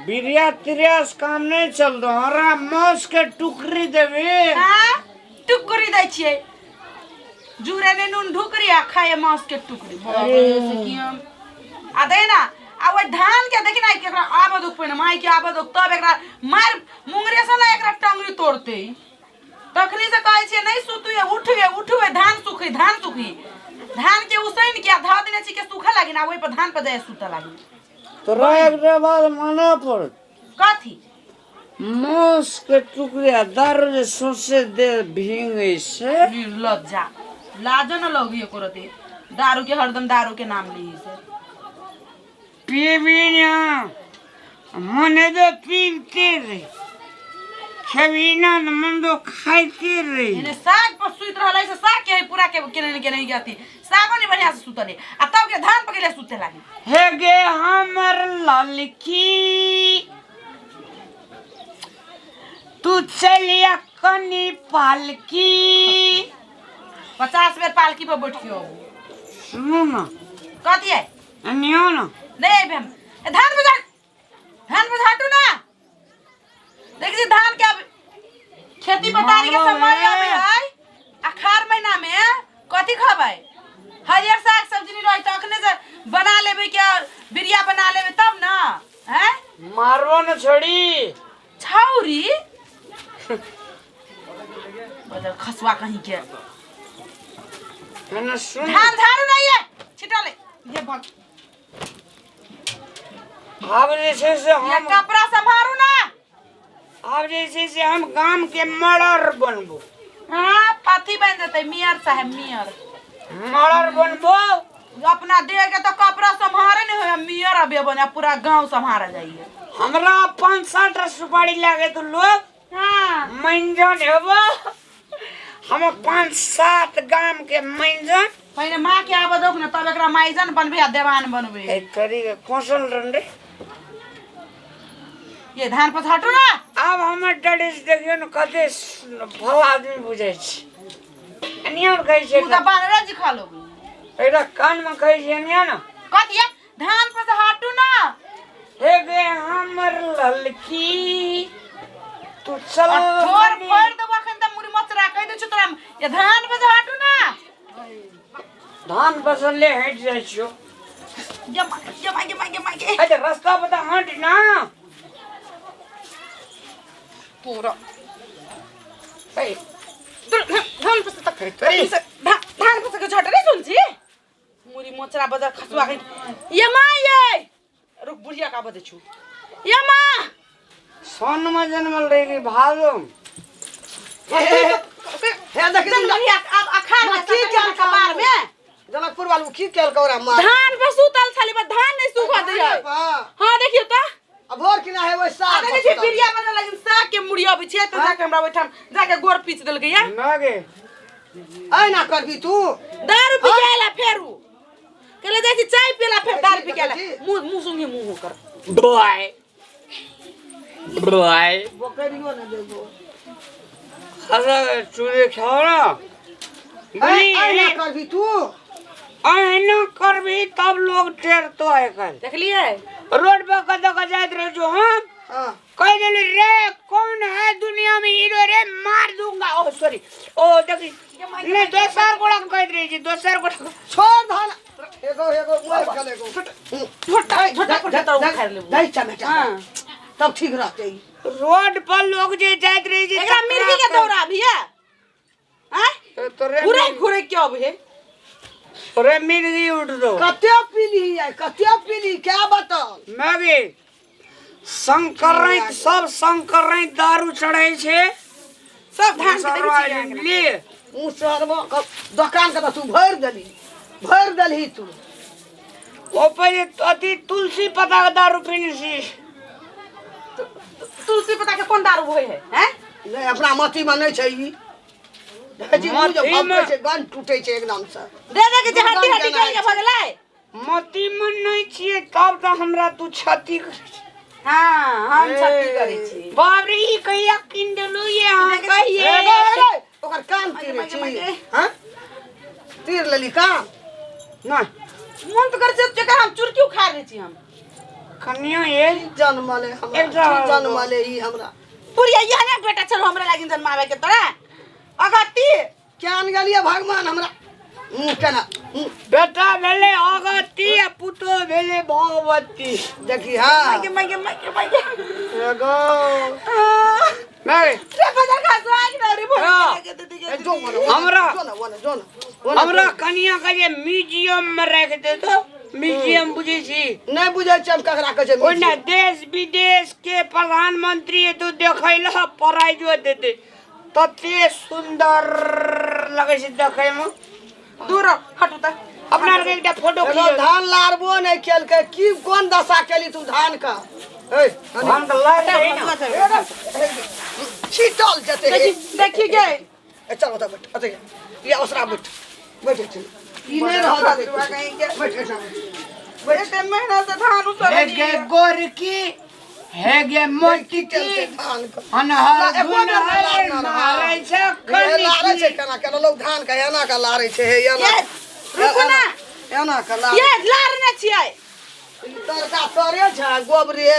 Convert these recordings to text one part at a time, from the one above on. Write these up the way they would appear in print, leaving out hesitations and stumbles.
बिरिया तिरिया से काम नहीं चल दो हमरा मौस के टुकड़ी देबे। हाँ टुकड़ी दै छियै जुरे ने नून ढुकरी आ खाए मांस के टुकड़ी। अरे से की हम आ दे ना आ ओइ धान के देखी ना कि एकरा आबऽ दुख पहिने माई के आबऽ दुख तब एकरा मार मुंगरे से ना एकरा टंगरी तोड़ते। तखनी से कहै छियै नहीं सुतू उठबे उठबे धान सुखी धान सुखी धान के उसैन के धऽ देने छी के सूखऽ लागी ना ओइ पर धान पर जाय सुतऽ लागी। तोरा एकरा बाद मानऽ पड़त। कथी? मांस के टुकड़ा दारू जे सौंसे देह भींगै से। निर्लज्जा लाजो न लगी एको रति दारू के हरदम दारू के नाम ली से। पीबी ना मन तो पीते रही खेबी ना तो मन तो खाइते रही। एने साग पर सुत रहलै से साग के है पूरा के केने के नहीं गती सागो नहीं बढ़िया से सुतले आ तब के धान पकड़ले सुते लागी। हे गे हमर ललकी तू चलिया कनी पालकी। 50 बेर पालकी पर बैठ के आबू। सुनू ना। कथी है? अनियो ना। नहीं आबे हम। ए, धान बुझा धान बुझाटू ना। देख जी धान के अब खेती पतारी के समय अबे है अखार महीना में कथी खबै? हरियर साग सब्जी नहीं रही तो अखने से बना लेबे के बिरिया बना लेबे तब ना हैं? मारबो न छोड़ी। छौरी बदल खसुआ कहीं के। मैंने सुन। धान झाड़ू नहीं है छिटा ले ये बन। अब जे छै से ये हम कपड़ा संभारू ना। अब जे छै से हम गाम के मर्डर बनबो। हाँ पति बन जते मियर साहब मियर। मर्डर बनबो। अपना देह के तो कपड़ा संभारे नहीं होया मियर अबे बने पूरा गांव संभारा जाइए। हमरा 5-7 सुपारी लागे तो लोग हाँ मंजन हेबो। हम 5-7 गाम के मंजन। पहले माँ के आबऽ दोक ना तब एकरा माइजन बनबे आ देवान बनबे। ए तरी के कौशल रन रे। ये धान पर हटू ना। आब हमर ड्रेस देखियो न कते भला आदमी बुझै छै। अनिया कहै छै तू तऽ बानर जी खा लोगी। एकरा कान में कहै छै अनिया ना। कथी है? धान पर से हटू ना। हे गे हमर ललकी तू चल ठोर फोड़ देबो अखन तऽ मुड़ी मचरा कहि दै छौ तोरा। ये धान पर से हटू ना। धान फसल ले हट जाइ छियो। ये मा, ये मा, ये मा, ये मा, ये। अच्छा रास्ता बता हट ना। पूरा। ए। धान पर से तक। अरे। धान पर से के झट रे सुन छी। मुड़ी मोचरा बदल खसुआ के। ये मा ये। रुक बुढ़िया का बदे छु। ये मा। सोन में जन्मल रही कि भादो में? हे देख चल बुढ़िया अब अखाड़ में माँ, की सटल केलकौ कपार में। जनकपुर वालू की केलकौ रे माँ? धान पर सुतल छली बा धान नहीं सूखा दे है। हाँ। हां देखियो त। अब भोर किना है ओइ साग आ देखै छी बिरिया बनल लगिन साग के मुड़ी अबै छै त जाके हमरा ओइठाम जाके गोर पीच देलकै या। ना गे। ऐ ना करबी तू। दारू पी के आएला फेरू। कहले जाइ छी चाय पियला फेर दारू पी के आएला। मुंह मुंह सुंघी मुंह ओकर। बाय। बाय। बोकरियो ना देबो। अरे चूरे खाओ ना। ऐ ऐ ना करबी तू। ऐना करबी तब लोग टेर तो है कल। देखलिए? रोड पर कतौ के जाइत रहे जो हम। हाँ। कह देली रे कौन है दुनिया में हीरो रे मार दूंगा। ओ सॉरी ओ देखी नहीं दोसर गोड़ा के कह रही छी दोसर गोड़ा के। छोड़ धान। एगो एगो मर गेल एगो। छोटा छोटा छोटा उखाड़ लेबो। दही चमेटा। हाँ। तब ठीक रहते। रोड पर लोग जे जाइत रहे छी एकरा मिर्गी के दौरा भैया। आँय? तो तोरे घुरे घुरे के अब हे? तोरे मिर्गी उठ दो। कते पीली है कते पीली क्या बताओ? मैं भी शंकर सब शंकर दारू चढ़ै छै। सब धान के देखै छियै अहाँके। लिए। ऊ शहरमे दोकान के तऽ तू भरि देलही भरि देलही तू। ओ पर अथी तुलसी पत्ता के दारू पीने छी। तुलसी पत्ता के कोन दारू होय है हैं? नहीं अपना मती में नहीं छै ई। देखै छी मुँह जे मती में- भभकै छै गन टूटै छै एकदम से। दे दे के जे हड्डी दुर्गंध हड्डी केना गलि के भऽ गेलै। मती में नहीं छियै तब तऽ हमरा तू क्षति करै छी। हाँ, हम क्षति करै छी। बाप रे ई कहिया कीन देलू ये अहाँ कहिए। ए, ए, ए, ओकर कान तीरै छी। मागे, मागे। हाँ? तीर लेली कान? नहीं। मोन तऽ करै छै जेकर हम चुरकी उखाड़ लै छी हम। कनिया ये जन्मले हमरा एकटा की जन्मले ई हमरा पुरिया इहे ने बेटा चलो हमरा लागिन जन्मावे के तोरा अगत्ती केहन गेलियै भगवान हमरा मुँह केना मुँह बेटा भेलै अगत्ती आ पुतोह भेलै भगवती देखी हाँ माय माय माय माय एगो नहीं रे बजार खा स्वाग ना रे हाँ। भोग दीदी ए, जो मने, ओने, हमरा- जो न ओने, जो न ओने, हमरा कनिया के जे म्यूजियम में राखि देतो म्यूजियम बुझै छी नहि बुझै छियै हम ककरा कहै छै ओहिना देश विदेश के प्रधानमंत्री एतौ देखै लए प्राइजो देतै तते सुन्दर लगै छै देखै मे दूर हटू त अपना आरके एकटा फोटो एगो खींच धान लारबो नहि केलकै की कोन दशा केली तू धान का ए धान के लार रही ना छीटल जेतै देखी देखी गे ए चल ओतऽ बैठ ओतऽ या ओसरा बैठ बैठ बैठ ई नहि रहत बैठ बैठ बैठ एते मेहनत से धान उसर हे गे गोरकी हे गे मोटकी केलकै धान के अनहर एको बेर गुनहर लार ना रहल। मारै छै हे लारै छै कनिकी। केना केना लोग धान के एना के लारै छै हे एना ये, रुकू ना। एना के लारै ये लार ने छियै ई तरका सरे छै गोबरे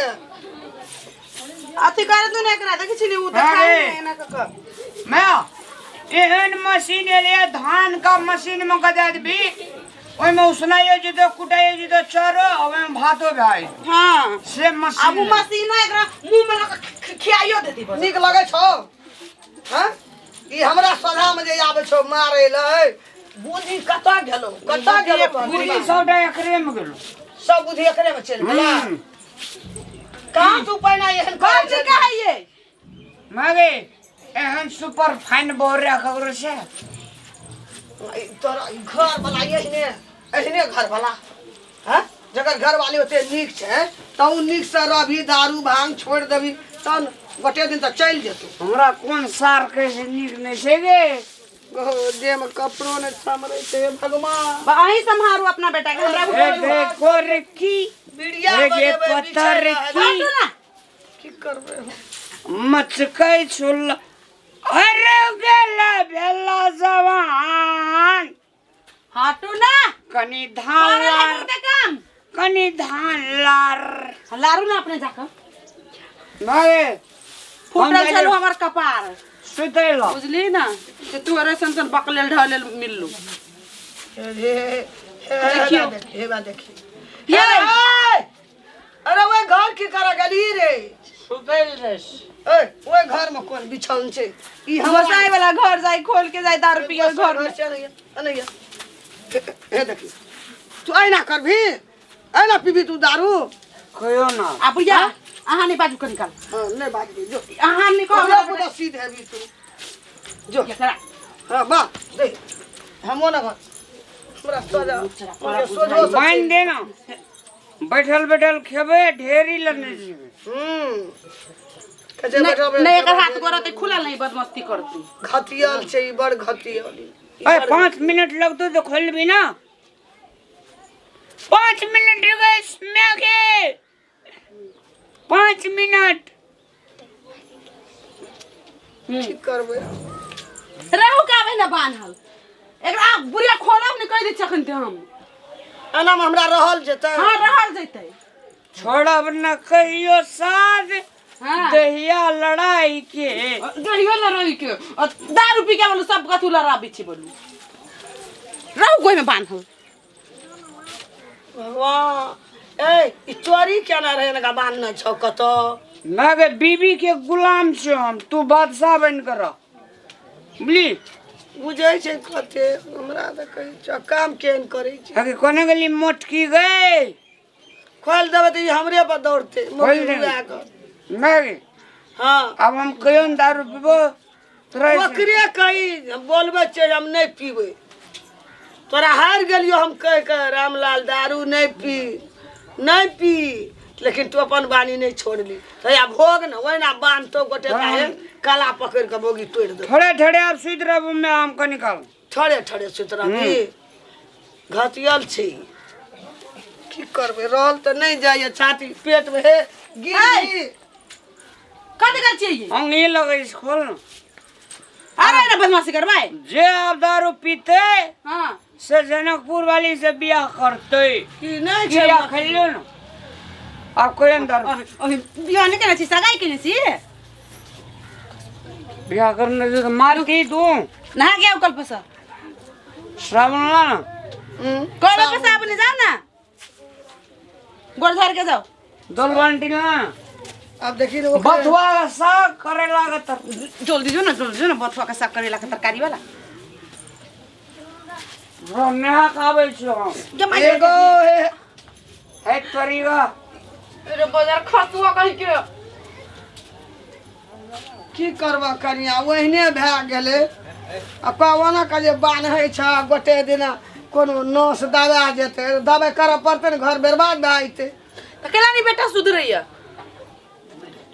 अथी कर दू ने एकरा देखै छी ने उ अरे। देखाइ ने एना क क मैं एहन मशीन एलै धान का मशीन में गदा देबी ओहिमे उसनाइयो जेतौ कुटाइयो जेतौ चारो आ ओहिमे भातो भए जेतौ हाँ से आब उ मशीन मशीन एकरा मुंह में लगा के खियाइयो देती बस नीक लगै छौ हँ ई हमरा सोझामे जे आबै छौ मारै लए बुद्धि कतऽ गेलौ कतऽ गेलौ तोहर बुद्धि दिमाग? सबटा एकरे में गेलो सब बुद्धि एकरे में चलि गेला हम्म। कहाँ तू पहिना एहन कौन करै चीज छली? कहैये मगे एहन सुपर फाइन बोरा ककरो से ई तोरा ई घर वाला एहने एहने घर वाला हँ जकर घर वाली ओते नीक छै तऽ उ नीक से रहबी दारू भांग छोड़ि देबी तहन गोटे दिन तऽ चलि जेतौ हमरा कोन सार के से नीक नहि छै गे देह में कपड़ो नहि सम्हरै छै हे भगवान अहीं सम्हारू अपना बेटा के हमरा हे गे गोरकी बिड़िया हे गे बनेबै पतर बिछै की हटू ना की करबै हम? मचकै छुल अरे गेला भेला जवान हटू ना कनि धान करे लार लागू ते काम कनि धान लार लारू ना अपने जाकर मगे फूटल छलू हमर कपार सुतै ल बुझली ना से तू अरे सन सन बकलेल ढलेल मिललू हे हे हे देखियौ। देखी हे बा देखी ये ए, अरे ओए घर की करा गेली रे सुतै ल ए ओए घर में कोन बिछौन छै ई हमरा गोसाई वाला घर जाई खोल के जाई दारू पी के घर में चल अनैया हे देखी तू ऐना करभी ऐना पीबी तू दारू कहियो ना आ बुढ़िया अहाँ नहीं बाजू कनी काल हाँ नहीं बाजबी जो अहाँ नहीं कहो हमरा पुता सीध हेबी तू जो एकरा हाँ बा देख हमो ना घर हमरा सोजा मुझे सोझो से बान्हि दे ना बैठल बैठल खेबै ढेरी लेने जेबै हम्म कहै छै नहीं बैठल नहीं एकर हाथ गोड़ रहतै खुलल नहीं बदमस्ती करती घतियल छै ई बड़ घतियल ई अरे 5 मिनट लगतो तो खोलबी ना 5 मिनट गए के 5 मिनट की करबै रहू का आबै ना बान्हल एकरा बुढ़िया खोलब नहीं कहि दै छियै अखन ते हम एना मे हमरा रहल जेतै हाँ रहल जैतै छोड़ब न कहियो साथ हाँ दहिया लड़ाई के दहियो लड़ाई के और दारू पी के बोलू सब कथू लड़ाबी छी बोलू रहू कोई में बान्हल भगवान ए ई चोरी केना रहै एनका बान्हने छौ कतौ ना गे बीबी के गुलाम छियो हम तू बादशाह बन कर रह बुझली बुझै छै कते हमरा तऽ कहै छौ काम केहन करै छै अगे कोने गेली मोटकी गई खोलि देबै तऽ ई हमरे पर दौड़तै खोलि देबै। मुआ कऽ ना गे हँ अब हम कहियो न दारू पीबो तोरा ऐसे- ओकरे कही हम बोलबै छै हम नहि पीबै तोरा हारि गेलियो हम कहि कऽ रामलाल दारू नहि पी नहि पी लेकिन तू अपन बानी नहि छोड़ली तऽ या भोग ने ओहिना बान्हतौ गोटे काहे काला पकड़ि कऽ बोगी तोड़ि देबौ थोड़े थोड़े अब सुति रहबो मैं आम का निकाल ठड़े ठड़े सुति रहबी घतियल छी की करबै रहल तऽ नहि जाइए छाती पेटमे हे गिर कथी कर छियै अंगी लगै छै खोल न अरे ना बदमाशी करबै जे आब दारू पीते हाँ से जनकपुर वाली से बियाह करते की नहि छै बियाह खेलियो न आब कोई अंदर ओहि बियाह नहि केने छी, सगाई केने छी। बियाह करने से तो मार के ही दूं। नहा गया कल पर से। श्रावण ला ना। कल पर साबुन जाओ ना, गोड़ धर के जाओ। दल बाल्टी ना। आब देखी ने ओकरे- बथुआ का साग करेला का तर जल्दी जो ना, जल्दी जो ना, बथुआ का साग करेला के तरकारी वाला। रो नेहा खाबै छियो हम। गे माय। एगो हे। है तोरीगा। रे बाजार खसुआ कहि के। की करबह कनिया, ओहने भए गेलै। आ कवना के जे बान्है छ गोटे दिना कोनो नस दबा जेतै, दबाइ करऽ पड़तै ने, घर बर्बाद भए जेतै। तऽ केला नहीं बेटा सुधरैया?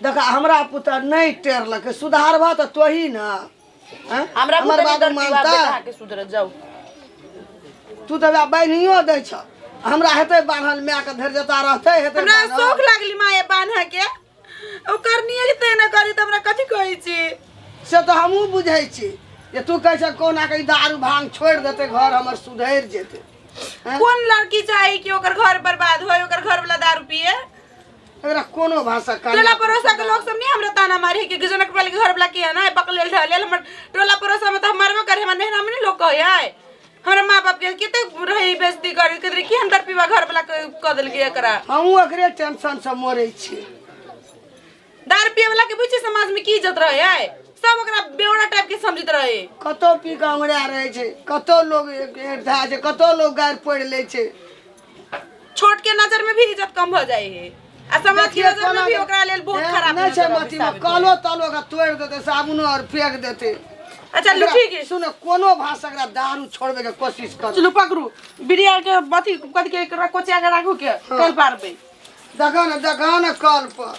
देख, हमरा पुतह नहि टेरलकै, सुधारबह तऽ तोही ने। आँय? हमरा हमर पुतह बाबू नहीं मानता मानता बेटा के सुधरत जाऊ। तू तऽ वएह बान्हियो दै छ, हमरा हेतै बान्हल? मायके धरि जता रहतै हेतै हमरा बान्हल? शौक लागली माये बान्ह के, ओकर निये ते ना करी तऽ हमरा कथी कहै छी? से तऽ हमहूँ बुझै छी जे तू कहै छ कोना के ई दारू भांग छोड़ि देतै, घर हमर सुधरि जेतै। आँय? कोन लड़की चाही कि ओकर घर बर्बाद होय, ओकर घर वाला दारू पिए? एकरा कोनो भाषा टोला पड़ोसा के लोग सब नहीं हमरा ताना मारे कि जनक वाले के घर वाला के है ना बकलेल ढलेल? हमर टोला पड़ोसा में तो हम मरबो करे, हमर नहिरा में नहीं लोग कहे है। हमरा माँ बाप के कते रहे बेइज्जती करे के कि हम दारू पीवा घर वाला के कह देलकै एकरा। हमहूँ एकरे टेंशन से मरै छी। दारू पिए वाला के बुझी समाज में की इज्जत रहे है? सब ओकरा बेवड़ा टाइप के समझित रहे। कतौ पी कऽ अंगड़ा रहै छै, कतौ लोग धए छै, कतौ लोग गारि पढ़ि लै छै। छोट के नजर में भी इज्जत कम हो जाए है आ समाज के देखिए नजर में भी कोना ओकरा लेल बहुत हे, खराब नहि छै नजर अबै मथी मे साबित होय। कलो तलो के तोड़ि देतै, साबुनो आर फेंक देतै। अच्छा लू ठीक है। सुन, कोनो भाषा एकरा दारू छोड़बे के कोशिश कर। चलू पकड़ू बिरिया के अथी कथी के एकरा कोचिया के राखू के कल पारबै। देखा ने, देखा ने, कल पर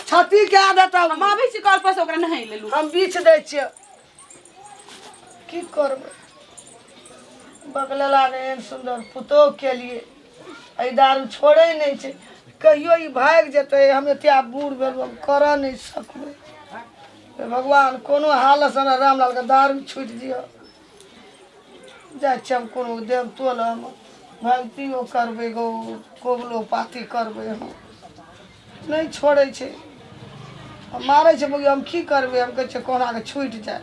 छती के आदत। हम आबै छी कल पर से, ओकरा नहाई लेलू। हम बीछ दै छियै। की करबै बगलेला ने, एहन सुन्दर पुतोह के लिए एहि दारू छोड़ै नहि छै। कहियो ई भागि जेतै, हम एते आब बूढ़ भेलहुँ, हम करऽ नहि सकबै। हे भगवान, कोनो हालतसँ हमरा रामलालके दारू छुटि दिअ। जाइ छियै हम कोनो देवतो लग, हम भक्तियो करबै गो, कबुलो पाती करबै। हम नहि छोड़ै छै, हम मारै छै मगर हम की करबै? हम कहै छियै कहुना कऽ छुटि जाय,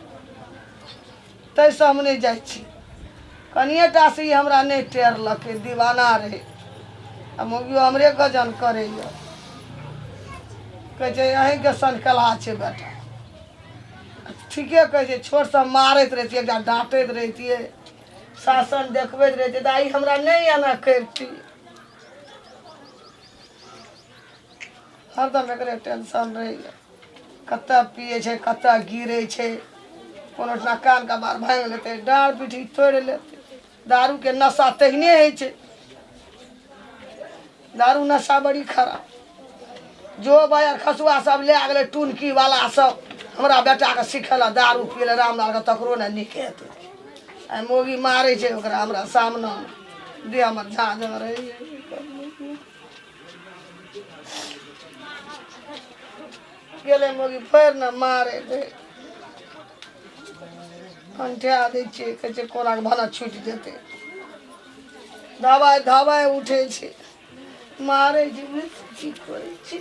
ताहिसँ हम नहि जाइ छी। कनिए टा से ई हमरा नहि टेरलकै, दीवाना रहै। आ मौगियो हमरे गजन करैए, कहै छै अहीँके सनकलहा छै बेटा। ठीके कहै छै, छोटसँ मारैत रहितियै एकटा, डाँटैत रहितियै, शासन देखबैत रहितियै तऽ आइ हमरा नहि एना करिती। हरदम एकरे टेंशन रहैए, कतऽ पियै छै, कतऽ गिरै छै। कोनो ठिना कान कपार भाङि लेतै, डाँड़ पीठी तोड़ि लेतै। दारूके नशा तेहने होइ छै। दारू नशा बड़ी खराब। जो भाई आर खसुआ सब लए गेलै टुनकी वाला सब हमरा बेटाके सिखेला दारू पियै लए, रामलालके, तकरो ने नीक हेतै। आइ मौगी मारै छै ओकरा हमरा सामनामे, देह हमर झाँझ रहैए। गेलै मौगी फेर ने मारे दे, अंठा दै छियै। कहै छै कोना कऽ भाना छुटि जेतै। दबाइ दबाइ उठै छै, मारै छै। की करै छै?